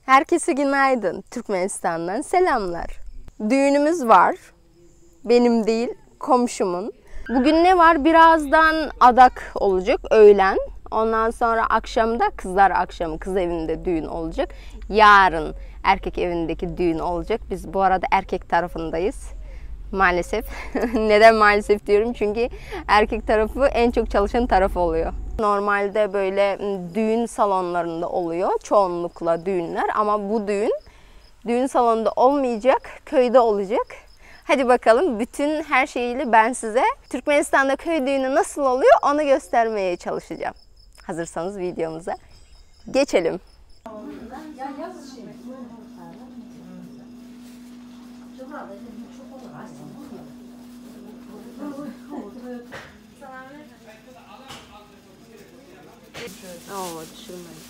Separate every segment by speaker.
Speaker 1: Herkese günaydın. Türkmenistan'dan selamlar. Düğünümüz var. Benim değil, komşumun. Bugün ne var? Birazdan adak olacak öğlen. Ondan sonra akşamda kızlar akşamı kız evinde düğün olacak. Yarın erkek evindeki düğün olacak. Biz bu arada erkek tarafındayız. Maalesef. Neden maalesef diyorum? Çünkü erkek tarafı en çok çalışan taraf oluyor. Normalde böyle düğün salonlarında oluyor çoğunlukla düğünler ama bu düğün düğün salonunda olmayacak, köyde olacak. Hadi bakalım bütün her şeyiyle ben size Türkmenistan'da köy düğünü nasıl oluyor onu göstermeye çalışacağım. Hazırsanız videomuza geçelim. Oo, düşürmeyin.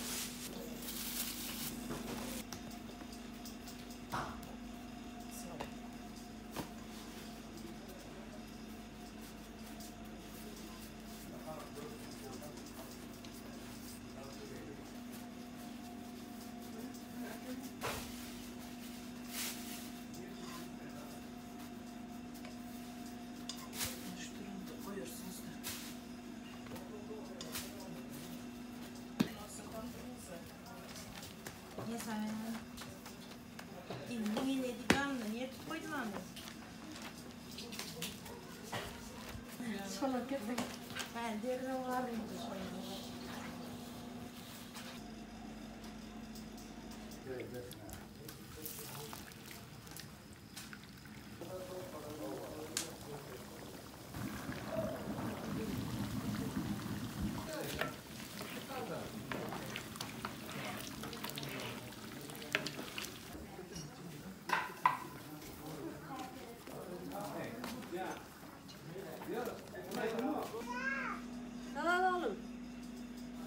Speaker 2: Tamam oğlum.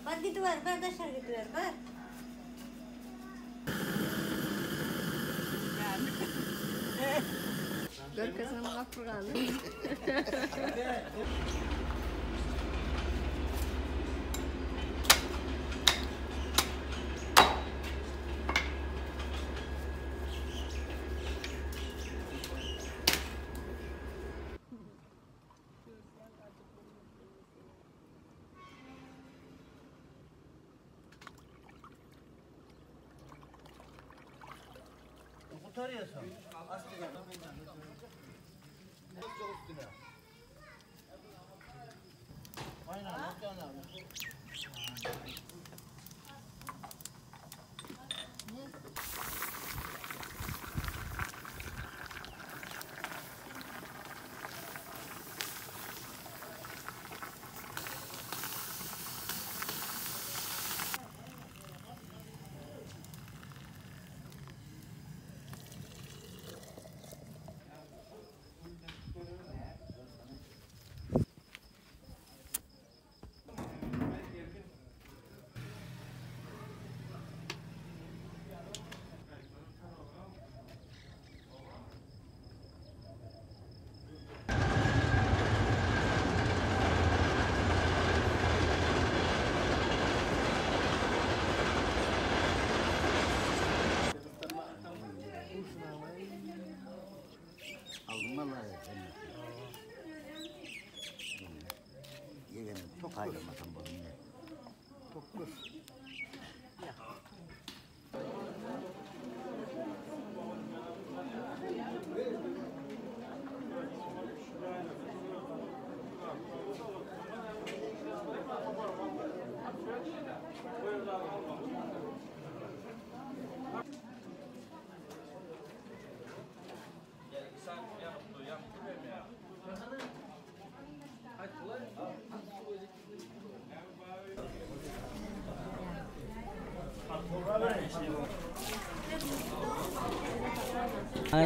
Speaker 2: Bak gidiver, ben dışarı gidiver, bak.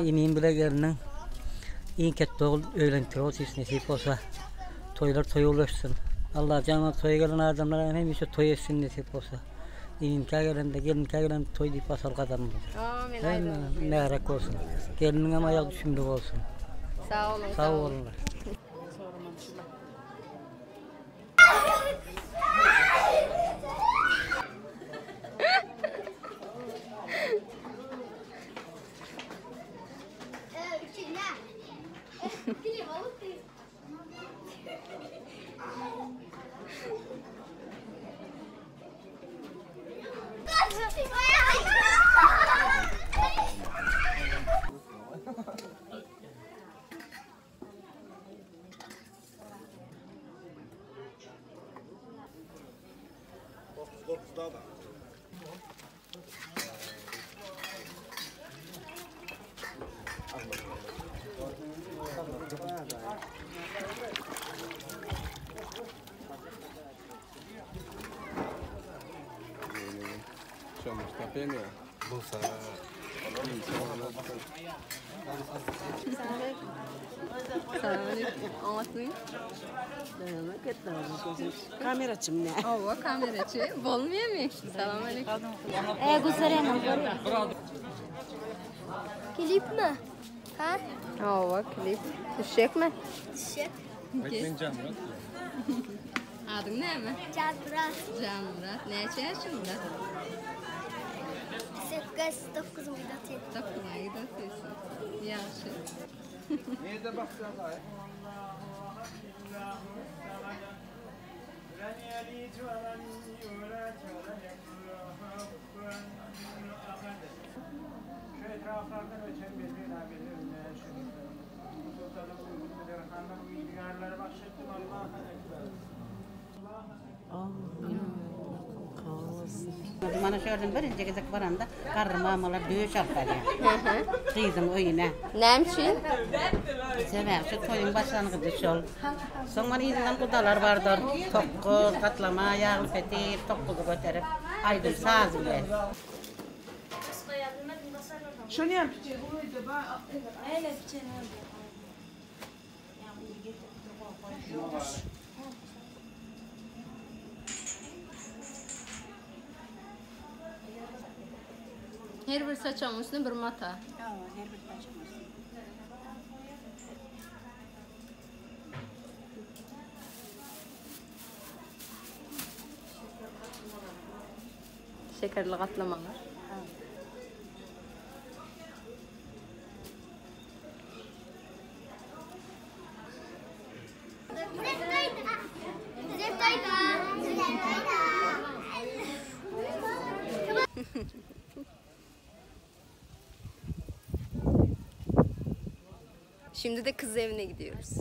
Speaker 3: Inim bile geliniň iň ketde ogul öýlenipdir ol siz nesip bolsa toýlar toýa ulaşsyn. Allajan toýa gelen adamlara hemişe toý etsin nesip bolsa. Inimkä gelende gelinkä gelende toý diýip basar gadamymyz.
Speaker 1: Amin.
Speaker 3: Hemme mährek bolsun. Geliniň hem aýagy düşümli bolsun.
Speaker 1: Sağ olun.
Speaker 3: Sag bolunlar.
Speaker 4: Kameraçym ne?
Speaker 1: Owa kameraçy. Bolmaýarmy? Salam aleyküm.
Speaker 2: E, Gülseren. Klip mi? Ha?
Speaker 1: Owa klip. Düşjekmi?
Speaker 2: Düşjek.
Speaker 1: Adyň näme?
Speaker 2: Janmyrat.
Speaker 1: Janmyrat. Näçe ýaşyňda?
Speaker 2: 8, 9 gidip
Speaker 1: 9 gidip Ýagşy.
Speaker 5: Nirede bakýarlar?
Speaker 4: Mana şu ýerden birinji gezek baranda garry mamalar döş alyp barýar. Gyzyň öýüne.
Speaker 1: Näme üçin?
Speaker 4: Sebäbi şu toýuň başlangyjy şol. Soň mana yzyndan gudalar bardyr. Tokguz, gatlama, ýagly petir, tokguzy göterip, aýdym-saz bilen.
Speaker 1: Her bir saçagyň üstüne bir mata. Şekerli gatlamalar. Şimdi de kız evine gidiyoruz.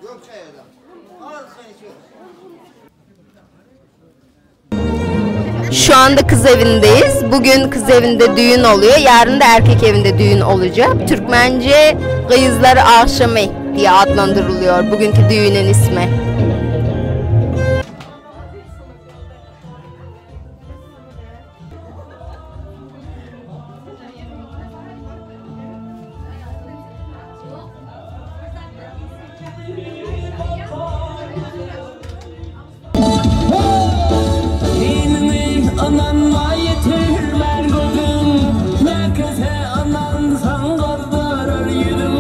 Speaker 5: Yok çayırda. Al sen içiyorsun.
Speaker 1: Şu anda kız evindeyiz. Bugün kız evinde düğün oluyor. Yarın da erkek evinde düğün olacak. Türkmence Kızlar Akşamı diye adlandırılıyor bugünkü düğünün ismi.
Speaker 6: Dinini ananma yetirmen gözüm Merkeze anan san kaldırır yüzüm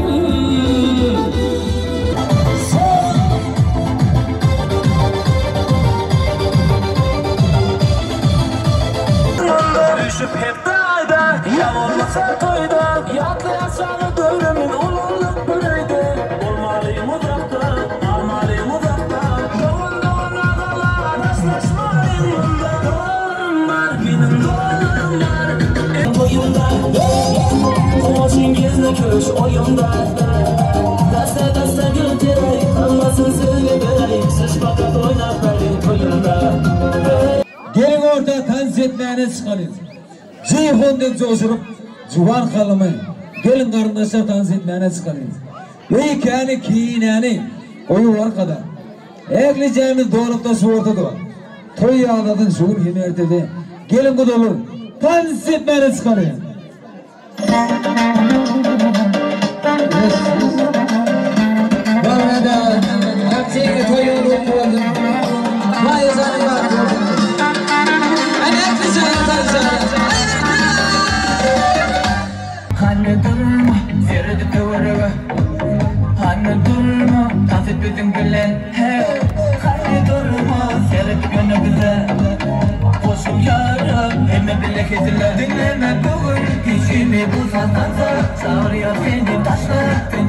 Speaker 6: Düşüp hep dağda Ya olmasa toyda Yatlayan dövremin ululuk bireydi Olmalıyım uzakta Almalıyım uzakta Doğun doğun ağalar Rastlaşmalıyım bunda Doğum var benim doğum var Boyumda Kumaşın gizli köş oyunda Deste deste gül terey Anlasın seni berey Sıçma
Speaker 7: Tans etmäne çykalyň. Jeýhun dek joşuryp, juwan galymy, Geliň garyndaşlar tans etmäne çykalyň. Öýkäni, kinäni goýup arkada. Ählijämiz dolupda şu ortada. Toý ýazladyn şu gün hem ertede. Geliň gudalar, tans etmäne çykalyň.
Speaker 6: Hany durma, seredip töwerege Hany durma, tans et biziň bilen Hey, hany durma, seredip ýöne bize Goşup ýara, hemme bile hezile Diňleme bu gün hiç kimi bu saz tansa Çagyrýar seni taşla sen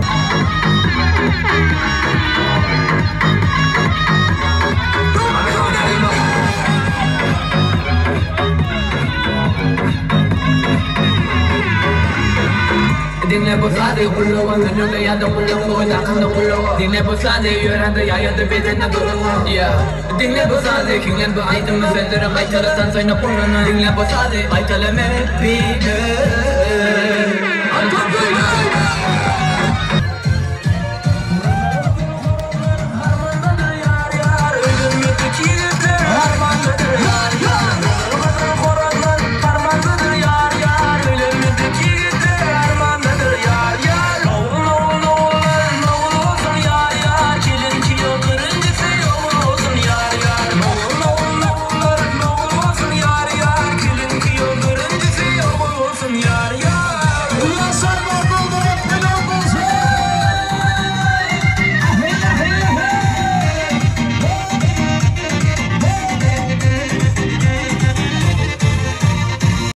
Speaker 6: Diňle bu sazy gulluga Sönüňde ýa-da gulluga Goý dakynda gulluga Diňle bu sazy ýörände ýaýada bedende duruňa Yeah Diňle bu sazy hiňlen bu aýdymy Sözleri gaýtala tans oýnap gurruna Diňle bu sazy gaýtala men bile.